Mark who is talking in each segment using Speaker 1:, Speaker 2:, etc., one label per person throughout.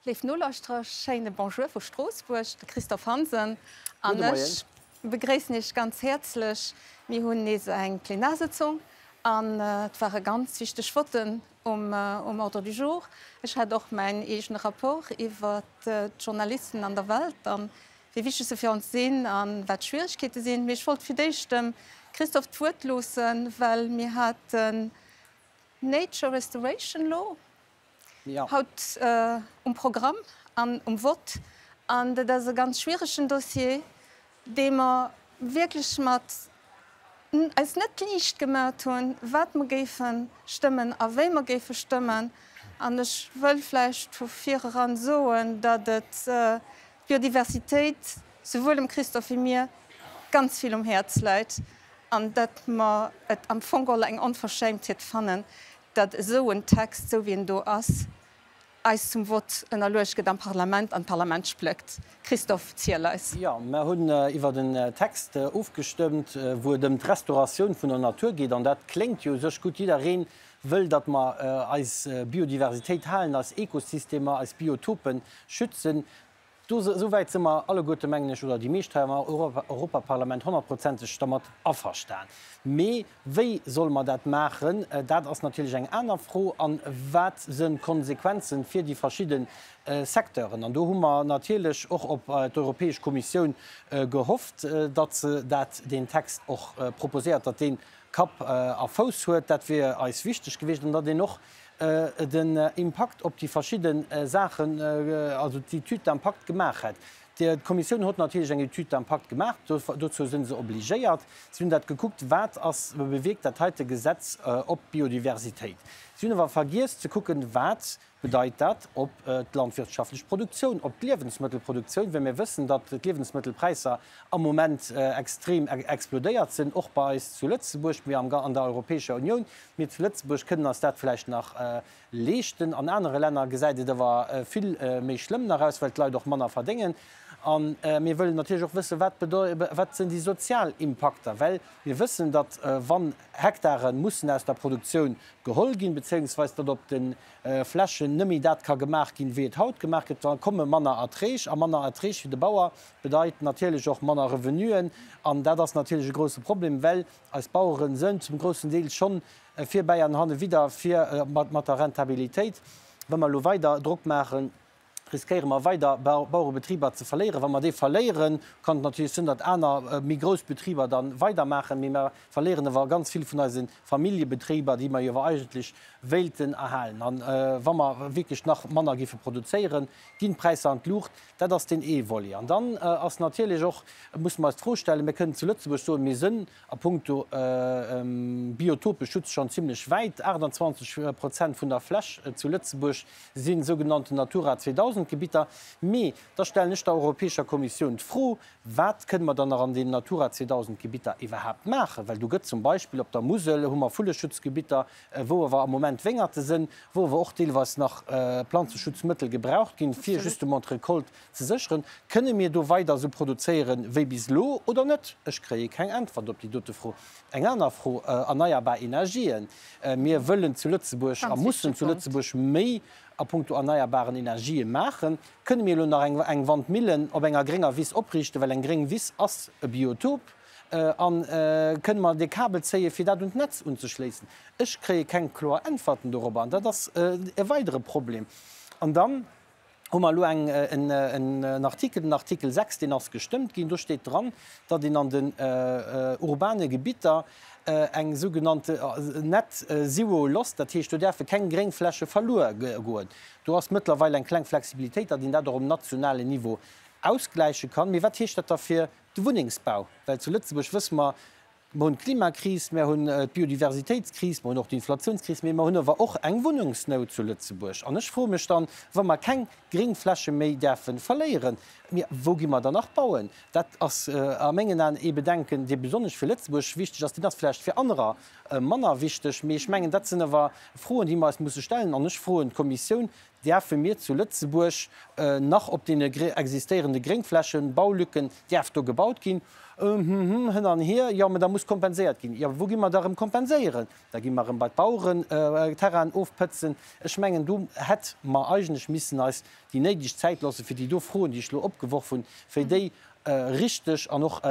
Speaker 1: Léif Nolauschterer, schéine Bonjour vu Stroossbuerg. De Christophe Hansen an ech begréissen Iech ganz häerzlech. Mir hunn nees eng Plenarsëtzung an et ware ganz wichteg Votten um Ordre du jour. Ech hat och mäin eegene Rapport iwwert d'Journalisten an der Welt an wéi wichteg se fir ons sinn a wat d'Schwieregkeete sinn. Mee ech wollt fir d'éischt dem Christophe d'Wuert loossen, well mir haten Nature Restoration Law haut um Programm an um Vott. An dat ass e ganz schwieregen Dossier, dee mer wierklech mat eis net liicht gemat hunn, wat mer géife stëmmen a wéi mer géife stëmmen. An ech wëll vläicht vu vireran soen, datt et d'Biodiversitéit souwuel dem Christophe wéi mir ganz vill um Häerz läit an datt mer et am Fong geholl eng Onverschämtheet fannen, datt esou en Text, esou wéi en do ass, eis zum Vott ënnerluecht gëtt am Parlament an d'Parlament spléckt. Christophe, ziel eis.
Speaker 2: Jo, mer hunn iwwert en Text ofgestëmmt, wou et ëm d'Restauratioun vun der Natur geet. An dat kléngt jo u sech gutt. Jidderee wëll, datt mer eis Biodiversitéit halen, eis Ekosystemer, eis Biotopen schützen. Do, esou wäit si mer alleguerte, mengen ech, oder déi meescht hei am Europaparlament honnertprozenteg dermat averstan. Mee wéi solle mer dat maachen, dat ass natierlech eng aner Fro. A wat sinn d'Konsequenzen fir déi verschidde Secteuren? An do hu mer natierlech och op d'Europäesch Kommissioun gehofft, datt se dat, deen Text och proposéiert, datt dee Kapp a Fouss huet. Dat wier eis wichteg gewiescht. An datt een och den Impakt op déi verschidde Saachen, also d'Étude d'impact gemaach hätt. D'Kommissioun hott natierlech eng Étude d'impact gemaach, dozou si se obligéiert. Si hunn dat gekuckt, wat ass, bewierkt dat heite Gesetz op d'Biodiversitéit. Si hunn awer vergiess ze kucken, wat bedeit dat op d'landwirtschaftlech Produktioun, op d'Liewensmëttelproduktioun, well mir wëssen, datt d'Liewensmëttelpräisser am Moment extrem explodéiert sinn, och bei eis zu Lëtzebuerg, mee an der Europäescher Unioun. Mir zu Lëtzebuerg kënnen eis dat vläicht nach leeschten. An anere Länner gesäit et awer vill méi schlëmm nach aus, well d'Leit och manner verdéngen. A mir wëllen natierlech och wëssen, wat wat sinn déi sozial Impakter, well mir wëssen, datt wann Hektare mussen aus der Produktioun geholl ginn, bezéiungsweis datt op de Flächen net méi dat ka gemaach ginn, wéi et haut gemaach gëtt, da komme manner Erträg. A manner Erträg fir de Bauer bedeit natierlech och manner Revenuen. An dat ass natierlech e grouse Problem, well Eis Baueren sënn zum groussen Deel schonn virbäi an hannewidder fir mat der Rentabilitéit. Wa mer elo weider Drock maachen, riskéiere mer weider Bauerebetriber ze verléieren. Wa mer déi verléieren, kann et natierlech sinn, datt aner méi grouss Betriber da weidermaachen, mee mer verléieren awer ganz vill vun eise Familljebetriber, déi mer jo awer eigentlech wéilten erhalen. A wa mer wierklech nach manner géife produzéieren, ginn d'Präisser an d'Luucht. Dat ass deen ee Volet. An dann ass natierlech och, musse mer eis d'Fro stellen, mir kënnen zu Lëtzebuerg soen, mir sënn a puncto Biotopeschutz schonn zimlech wäit. 28 Prozent vun der Fläch zu Lëtzebuerg si sougenannten Natura 2000 Gebitter. Mee da stellen ech der Europäescher Kommissioun d'Fro, Wat kënne mer dann nach an deenen Natura 2000 Gebitter iwwerhaapt maachen? Well do gëtt zum Beispill op der Musel hu mer Vulleschutzgebitter, wou awer am Moment Wéngerte sinn, wou awer och deelweis nach Planzeschutzmëttel gebraucht ginn, fir justement d'Recolte ze sécheren. Kënne mir do weider esou produzéieren wéi bis elo oder net? Ech kréie keng Äntwert op déi dote Fro. Eng aner Fro, Erneierbar Energien. Mir wëllen zu Lëtzebuerg a mussen zu Lëtzebuerg méi a puncto erneierbaren Energië maachen. Kënne mir elo nach eng Wandmillen op enger grénger Wiss opriichten, well eng gréng Wiss ass e Biotop, a kënne mer dee Kabel zéien, fir dat un d'Netz unzeschléissen? Ech kréie keng kloer Äntwerten dorobber an dat ass e weidere Problem. An dann hu mer elo en Artikel, den Artikel 6, deen ass gestëmmt ginn. Do steet dran, datt een an den urbane Gebitter eng sougenannte Net Zero Loss, dat heescht, do däerfe keng Gréngfläche verluer goen. Do ass mëttlerweil eng kleng Flexibilitéit, datt een dat och um nationalen Niveau ausgläiche kann. Mee wat heescht dat da fir de Wunnengsbau? Well zu Lëtzebuerg wësse mer, mer hunn d'Klimakris, mer hunn d'Biodiversitéitskris, mer hunn och d'Inflatiounskris, mee mer hunn awer och eng Wunnengsnout zu Lëtzebuerg. An ech froe mech dann, wa mer keng Gréngfläche méi däerfe verléieren. Mee wou gi mer dann nach bauen? Dat ass a mengen Aen ee Bedenken, dee besonnesch fir Lëtzebuerg wichteg ass. Deen ass vläicht fir anerer manner wichteg, mee ech mengen, dat sinn awer Froen, déi mer eis musse stellen. An ech froen d'Kommissioun, Däerfe mir zu Lëtzebuerg nach op deene existéierende Gréngflächen, Baulücken, däerf do gebaut ginn? Hm, hin an hier, jo, mä da muss kompenséiert ginn. Jo, wou gi mer da erëm kompenséieren? Da gi mer erëm bei d'Baueren Terrainen ofpëtzen. Ech mengen, do hätt mer eigentlech missen eis déi néideg Zäit loossen, fir déi do Froen, déi ech elo opgeworf hunn, fir déi richteg an och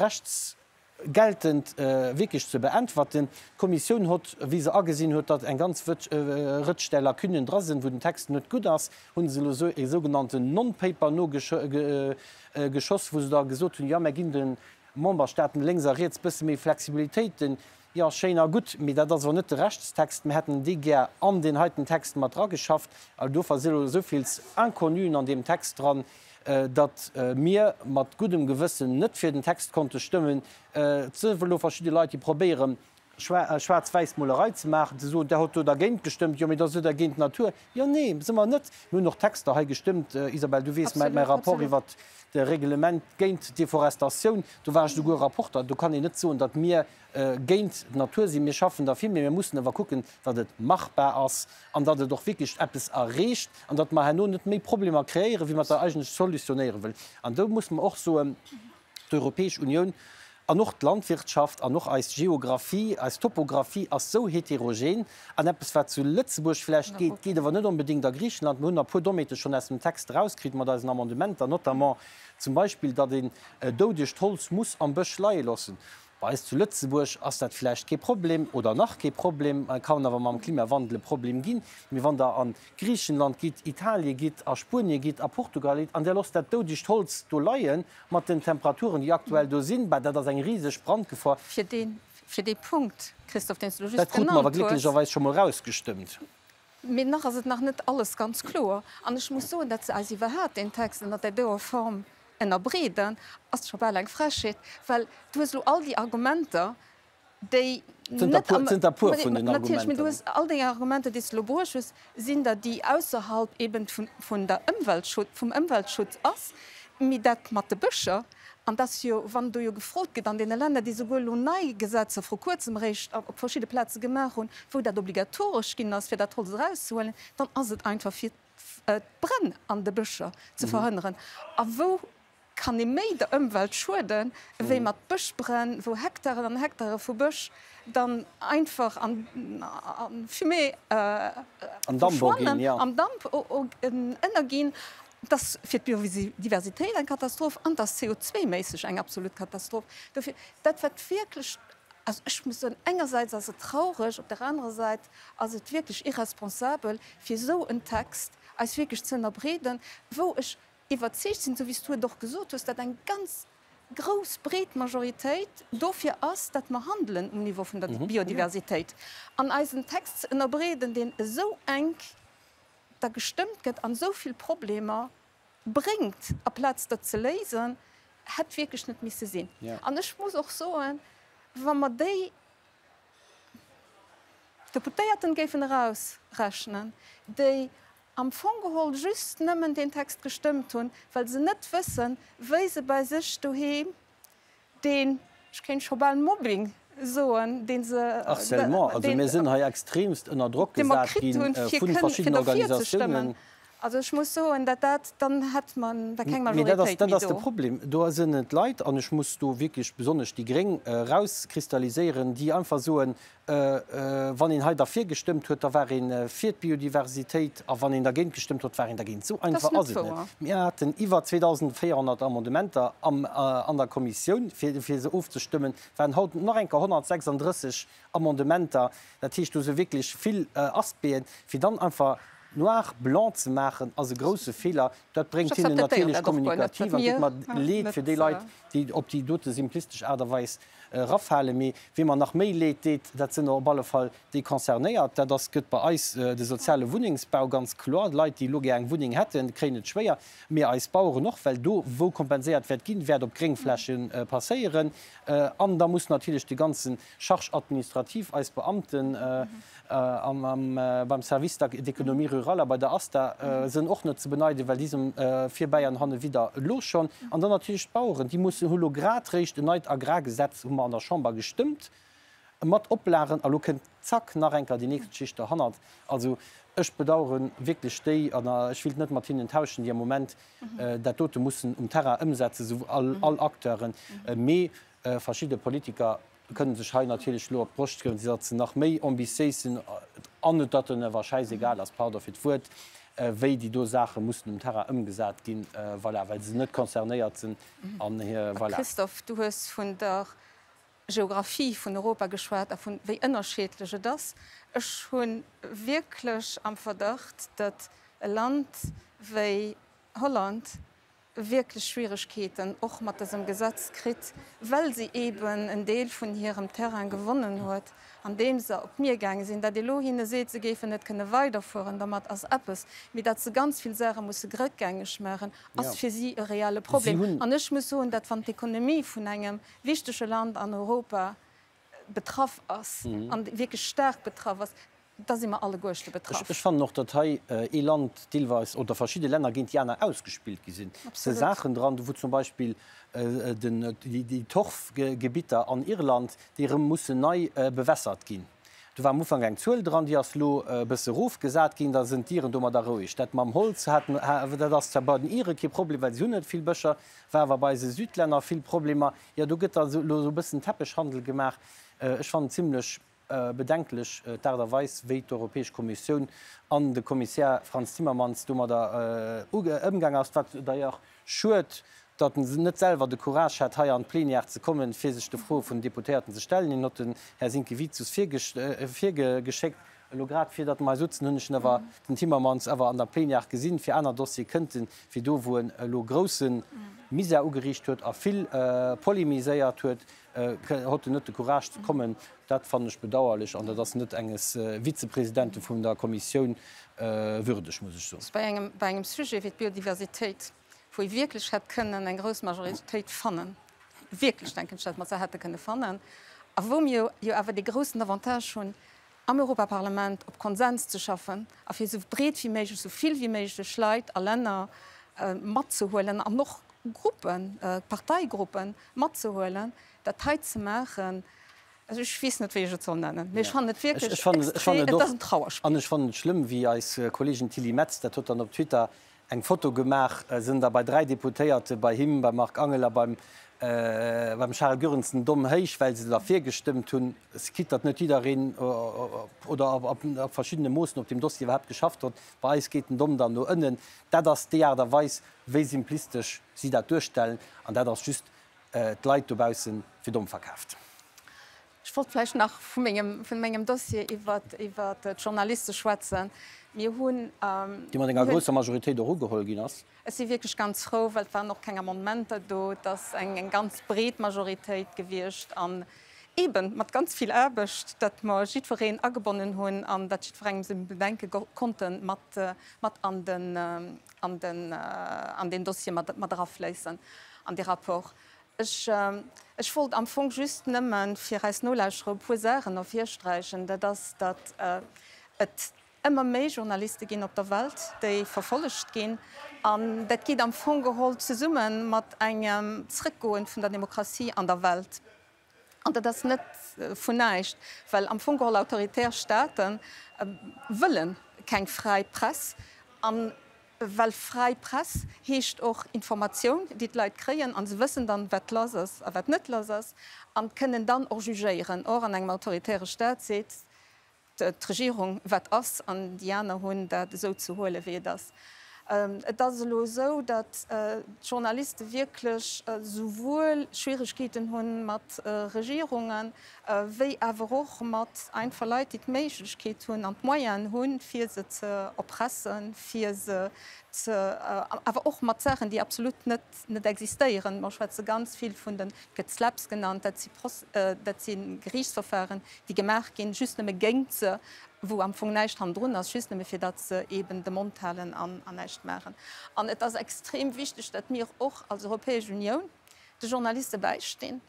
Speaker 2: rechtsgeltend wierklech ze beäntwerten. D'Kommissioun hott, wéi se agesinn huet, datt eng ganz Rëtsch där Lacunen dra sinn, wou den Text net gutt ass, hu se elo esou e sougenannten Non-Paper nogeschoss, wou se da gesot hunn, jo, mär ginn de Memberstaaten lénks a riets bësse méi Flexibilitéiten. Jo, schéin a gutt, mee dat ass awer net de Rechtstext. Mir hätten dee gär an deen heiten Text mat drageschafft. Also do si elo esou vill Inconnuen an deem Text dran, datt mir mat guddem Gewëssen net fir den Text konnte stëmmen. Et si elo verschidde Leit, déi probéieren, schwaarz-wäiss Molerei ze maachen, ze soen, Der hutt do dergéint gestëmmt, jo, mee da sidd Der géint d'Natur. Jo, nee, si mer net. Mir hunn och Texter hei gestëmmt, Isabelle, du weess, mäi Rapport iwwert de Reglement géint d'Deforestatioun, do war ech souguer Rapporter. Do kann een net soen, datt mir géint d'Natur sinn. Mir schaffen derfir, mee mir mussen awer kucken, datt et machbar ass an datt et och wierklech eppes erreecht an datt mer herno net méi Problemer kreéieren, wéi mer der eigentlech solutionéiere wëllen. An do muss mer och soen, D'Europäesch Unioun an och d'Landwirtschaft an och eis Geographie, eis Topographie ass esou heterogen. An eppes, wat zu Lëtzebuerg vläicht geet, geet awer net onbedéngt a Griichenland. Mir hunn e puer Dommheete schonn aus dem Text erauskritt mat eisen Amendementer, notamment zum Beispill, datt een doudegt Holz muss am Bësch leie loossen. Bei eis zu Lëtzebuerg ass dat vläicht kee Problem oder nach kee Problem, kann awer mam Klimawandel e Problem ginn. Mee wann Der a Griichenland gitt, Italie gitt, a Spuenie gitt, a Portugal gitt an Der loosst dat doudegt Holz do leien, mat den Temperaturen, déi aktuell do sinn, bah, dat ass eng riseg Brandgefor.
Speaker 1: Fir dee, fir dee Punkt, Christophe, deen s de elo just
Speaker 2: Dat krute mer awer genannt hues. glécklecherweis scho mol rausgestëmmt.
Speaker 1: Mee nach ass et nach net alles ganz kloer. An ech muss soen, datt se eis iwwerhaapt deen Text ënner där doer Form ënnerbreeden, ass scho bal eng Frechheet, well du hues elo all déi Argumenter, déi
Speaker 2: net am, Et sinn der puer vun den
Speaker 1: natierlech, mee du hues all déi Argumenter, déi s de elo bruecht hues, sinn der, déi ausserhalb eben vun der Ëmweltschutz, vum Ëmweltschutz ass. Mee dat mat de Bëscher, an dass jo, wann do jo gefrot gëtt an deene Länner, déi souguer elo nei Gesetzer vru kuerzem eréischt op verschidde Plaze gemaach hunn, wou dat obligatoresch ginn ass, fir dat Holz erauszehuelen, dann ass et einfach fir d'Bränn an de Bëscher ze verhënneren. A wou kann ee méi der Ëmwelt schueden, ewéi mat Bëschbränn, wou Hektaren an Hektare vu Bësch dann einfach an Fumée verschwannen, am Damp ënnerginn? Et ass fir d'Biodiversitéit eng Katastroph an et ass CO2-méisseg eng absolut Katastroph. Dofir, dat wat wierklech, also ech muss soen, engersäits ass et traureg, op der anerer Säit ass et wierklech irresponsabel, fir esou en Text eis wierklech ze ënnerbreeden, wou ech iwwerzeegt sinn, esou wéi s du et och gesot hues, datt eng ganz grouss, breet Majoritéit dofir ass, datt mer handelen um Niveau vun der Biodiversitéit. An eis en Text ze ënnerbreeden, deen esou enk da gestëmmt gëtt an esou vill Problemer bréngt, aplaz der ze léisen, hätt wierklech net misse sinn. An ech muss och soen, wa mer déi Deputéierten géifen erausrechnen, déi am Fong geholl just nëmmen deen Text gestëmmt hunn, well se net wëssen, wéi se bei sech doheem deen, ech kéint scho bal Mobbing soen, dee se,
Speaker 2: Harcèlement, also mir sinn hei extremst ënner Drock
Speaker 1: dee mer
Speaker 2: gesat
Speaker 1: kritt
Speaker 2: gi
Speaker 1: hunn, fir
Speaker 2: vu
Speaker 1: kënnen, fir
Speaker 2: verschiddenen
Speaker 1: derfir ze stëmmen.
Speaker 2: Organisatiounen.
Speaker 1: Also ech muss soen, dat dat, dann hätt mer da keng
Speaker 2: Mee dat ass,
Speaker 1: Majoritéit
Speaker 2: dat
Speaker 1: méi
Speaker 2: ass de
Speaker 1: do.
Speaker 2: Problem. Do sinn et Leit, an ech muss do wierklech besonnesch déi Gréng erauskristalliséieren, déi einfach soen, Wann een hei derfir gestëmmt huet, da war ee fir d'Biodiversitéit, a wann een dergéint gestëmmt huet, war een dergéint. Esou einfach ass et net. Mir haten iwwer 2.400 Amendementer an der Kommissioun, fir se ofzestëmmen. Et waren haut nach eng Kéier 136 Amendementer. Dat heescht, do si wierklech vill Aspecten. Fir dann einfach noir blanc ze maachen, ass e grouse Feeler. Dat bréngt hinnen natierlech kommunikativ an et deet mer leed fir déi Leit, déi op déi dote simplistesch Aart a Weis. erafalen. Mee wee mer nach méi leed deet, dat sinn op alle Fall déi Concernéiert. Dat ass, gëtt bei eis de soziale Wunnengsbau, ganz kloer. Leit, déi elo gär eng Wunneng hätten, kréien et schwéier. Mee eis Baueren och, well do, wou kompenséiert wäert ginn, wäert op Gréngfläche passéieren. An da muss natierlech de ganze Charge administrative, eis Beamten beim Service d'économie rurale a bei der ASTA sënn och net ze beneiden, well déi sinn virbäi an hannewidder elo schonn. An dann natierlech d'Baueren, déi mussen, hu lo grad réischt en neit Agrargesetz hu mer an der Chamber gestëmmt, mat Oplagen, a lo kënnt zack nach eng Kéier déi nächst Schicht derhannert. Also ech bedauere wierklech déi, an ech wéilt net mat hinnen tauschen, déi am Moment dat dote mussen um Terrain ëmsetzen, esou all Acteuren, mee verschidde Politiker kënne sech hei natierlech elo op d'Broscht schreiwen, datt se nach méi ambitiéis sinn an et datt en awer schäisegal ass, pardon fir d'Wuert, wéi déi do Saache mussen um Terrain ëmgesat ginn, voilà, well se net concernéiert sinn an hir, voilà.
Speaker 1: Christophe, du hues vun der Geographie vun Europa geschwat a vun wéi ënnerscheedlech et ass. Ech hu wierklech am Verdacht, datt e Land wéi Holland wierklech Schwieregkeeten och mat dësem Gesetz kritt, well se eeben en Deel vun hirem Terrain gewonnen huet, andeem se op d'Mier gaange sinn. Datt ee lo hinne seet, se géifen net kënne weiderfueren domat, ass eppes, mee datt se ganz vill Saache musse rëckgängeg maachen, ass fir si e reelle Problem. An ech muss soen, datt wann d'Ekonomie vun engem wichtege Land an Europa betraff ass, an wierklech staark betraff ass, da si mer alleguerchte betraff.
Speaker 2: Ech fannen och, datt hei ee Land deelweis oder verschidde Länner géint déi aner ausgespillt gi sinn. Et si Saachen dran, wou zum Beispill déi Torfgebitter an Irland, déi erëm mussen nei bewässert ginn. Do war am Ufank eng Zuel dran, déi ass elo e bësse erofgesat ginn, da sinn d'Iren domadder roueg. Dat mam Holz haten, dat ass zwar bei den Ire kee Problem, well si hunn net vill Bëscher, war awer bei eise Südlänner vill Problemer. Jo, do gëtt da elo esou e bëssen Teppechhandel gemaach. Ech fannen zimlech bedenklech d'Aart a Weis, wéi d'Europäesch Kommissioun an de Kommissär Frans Timmermans domadder ëmgaang ass, wat d'ailleurs schued, datt en net selwer de Courage hat, hei an d'Plenière ze kommen, fir sech de Froe vun den Deputéierten ze stellen. Hien huet den Här Sinkevičius virgeschéckt. Elo grad fir datt mer hei sutzen, hunn ech en awer, den Timmermans, awer an der Plenière gesinn. Fir aner Dossiere kënnt en, fir do wou en elo grousse Misär ugeriicht huet a vill polemiséiert huet, hott en net de Courage ze kommen. Dat fannen ech bedauerlech an dat ass net enges Vizepresidente vun der Kommissioun würdeg, muss ech soen.
Speaker 1: Bei engem Sujet wéi d'Biodiversitéit, wou ee wierklech hätt kënnen eng grouss Majoritéit fannen, wierklech denken ech, datt mer se hätte kënne fannen, a wou mir jo awer dee groussen Avantage hunn, am Europaparlament op Konsens ze schaffen a fir esou breet wéi méiglech, esou vill wéi méiglech Leit a Länner matzehuelen an och Gruppen, Parteigruppen matzehuelen, dat hei ze maachen, also ech weess net, wéi ech et soll nennen, mee ech fannen et wierklech extrem, et ass en Trauerspill.
Speaker 2: An ech fannen et schlëmm, wéi eis Kolleegin Tilly Metz dat huet dann op Twitter eng Foto gemaach, sënn da bei 3 Deputéierte, bei him, beim Marc Angel a beim beim Charel Goerens den Domm héich, well se derfir gestëmmt hunn. Quitte datt net jiddereen oder op verschiddene Moossen op deem Dossier iwwerhaapt geschafft huet. Bei eis geet den Domm dann no ënnen. Dat ass déi Aart a Weis, wéi simplistesch si dat duerstellen. An dat ass just d'Leit dobausse fir domm verkaaft.
Speaker 1: Ech wollt vläicht nach vu mengem, vun mengem Dossier iwwer, iwwer d'Journaliste schwätzen. Mir hunn.
Speaker 2: Déi mat enger grousser Majoritéit och ugeholl ginn ass.
Speaker 1: Ech si wierklech ganz frou, well et waren och keng Amendementer do. Et ass eng, eng ganz breet Majoritéit gewiescht an eeben mat ganz vill Aarbecht, datt mer jiddwereen agebonnen hunn an datt jiddwerengem seng Bedenke konnte mat, mat an den, an den, an deen Dossier mat, mat erafléissen, an dee Rapport. Ech, ech wollt am Fong just nëmme fir eis Nolauschterer e puer Saachen ervirsträichen. Dat ass, datt et ëmmer méi Journaliste ginn op der Welt, déi verfollegt ginn. An dat geet am Fong geholl zesumme mat engem Zrëckgoen vun der Demokratie an der Welt. An dat ass net vun näischt, well am Fong geholl autoritär Staate wëlle keng fräi Press. An Well fräi Press heescht och Informatioun, déi d'Leit kréien, a se wëssen dann, wat lass ass a wat net lass ass, an kënnen dann och jugéieren. Or, an engem autoritäre Staat seet d'Regierung, wat ass, an déi aner hunn dat esou ze huelen, wéi et ass. Et ass elo esou, datt d'Journaliste wierklech souwuel Schwieregkeeten hu mat Regierungen, wéi awer och mat einfach Leit, déi d'Méiglechkeet hunn an d'Moyenen hunn, fir se ze erpressen, fir se ze, awer och mat Saachen, déi absolut net, net existéieren. Mer schwätze ganz vill vun den, gëtt SLAPPs genannt, dat si, dat si Geriichtsverfahren, déi gemaach ginn, just nëmme géint se, wou am Fong näischt hannendrun ass, just nëmme fir datt se eeben de Mond halen an näischt maachen. An et ass extrem wichteg, datt mir och als Europäesch Unioun de Journaliste bäistinn.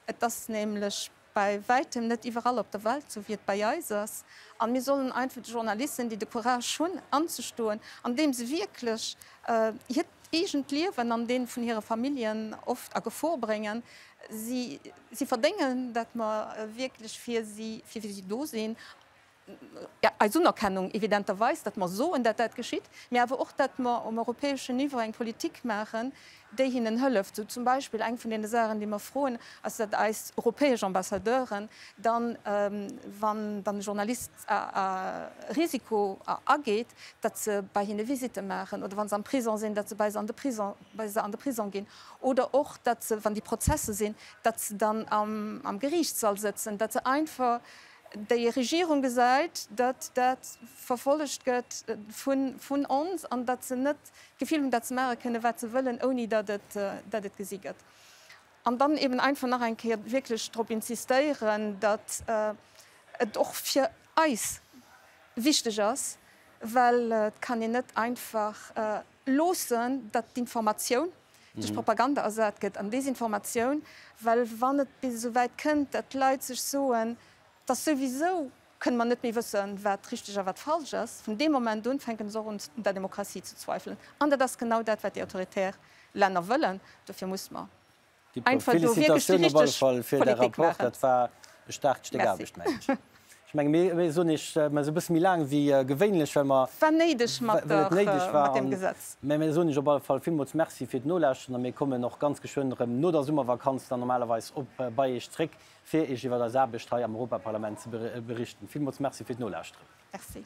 Speaker 1: Et ass nämlech bäi wäitem net iwwerall op der Welt esou, wéi et bei eis ass. A mir sollen einfach de Journalisten, déi de Courage hunn anzestoen, andeem se wierklech hiert eegent Liewen an dee vun hire Familljen oft a Gefor bréngen, si verdéngen, datt mer wierklech fir si do sinn. Eis Unerkennung evidenterweis, datt mer soen, datt dat geschitt, mä awer och, datt mer um europäeschen Niveau eng Politik maachen, déi hinnen hëlleft. Sou zum Beispill eng vun deene Saachen, déi mer froen, ass, datt eis europäesch Ambassadeuren dann, wann dann e Journalist e Risiko ageet, datt se bei hinne Visitte maachen oder wa se am Prison sinn, datt se bei se an de Prison, bei se an de Prison ginn oder och, datt se, wann déi Prozesse sinn, datt se dann am Geriichtssall sëtzen, datt se einfach déi Regierung gesäit, datt dat verfollegt gëtt vun ons an datt se net d'Gefill hunn, datt se maache kënnen, wat se wëllen, ouni datt et gesi gëtt. An dann eben einfach nach eng Kéier wierklech drop insistéieren, datt et och fir eis wichteg ass, well et kann een net einfach loossen, datt d'Informatioun duerch Propaganda ersat gëtt an Desinformatioun, well wann et bis esou wäit kënnt, datt d'Leit sech soen, datt souwisou kënne mer net méi wëssen, wat richteg a wat falsch ass, vun deem Moment un fänken se och un, un der Demokratie ze zweifelen. An dat ass genau dat, wat déi autoritär Länner wëllen. Dofir muss mer
Speaker 2: Einfach do wierklech déi
Speaker 1: Félicitatiounen op alle
Speaker 2: richteg Fall fir däi
Speaker 1: Politik
Speaker 2: Rapport.
Speaker 1: maachen.
Speaker 2: Dat war e staarkt Stéck
Speaker 1: Merci.
Speaker 2: Aarbecht, mengen ech. Ech menge mir, mir soen Iech, mer si e bësse méi laang wéi gewéinlech, well mer,
Speaker 1: War néideg mat
Speaker 2: well et
Speaker 1: der,
Speaker 2: néideg war.
Speaker 1: mat deem
Speaker 2: An,
Speaker 1: Gesetz.
Speaker 2: mä mir soen Iech op alle Fall villmools Merci fir d'Nolauschteren a mir kommen och ganz geschwënn erëm no der Summervakanz dann normalerweis op bei Iech zréck, fir Iech iwwer eis Aarbecht hei am Europaparlament ze berichten. Villmools Merci fir d'Nolauschteren.
Speaker 1: Merci.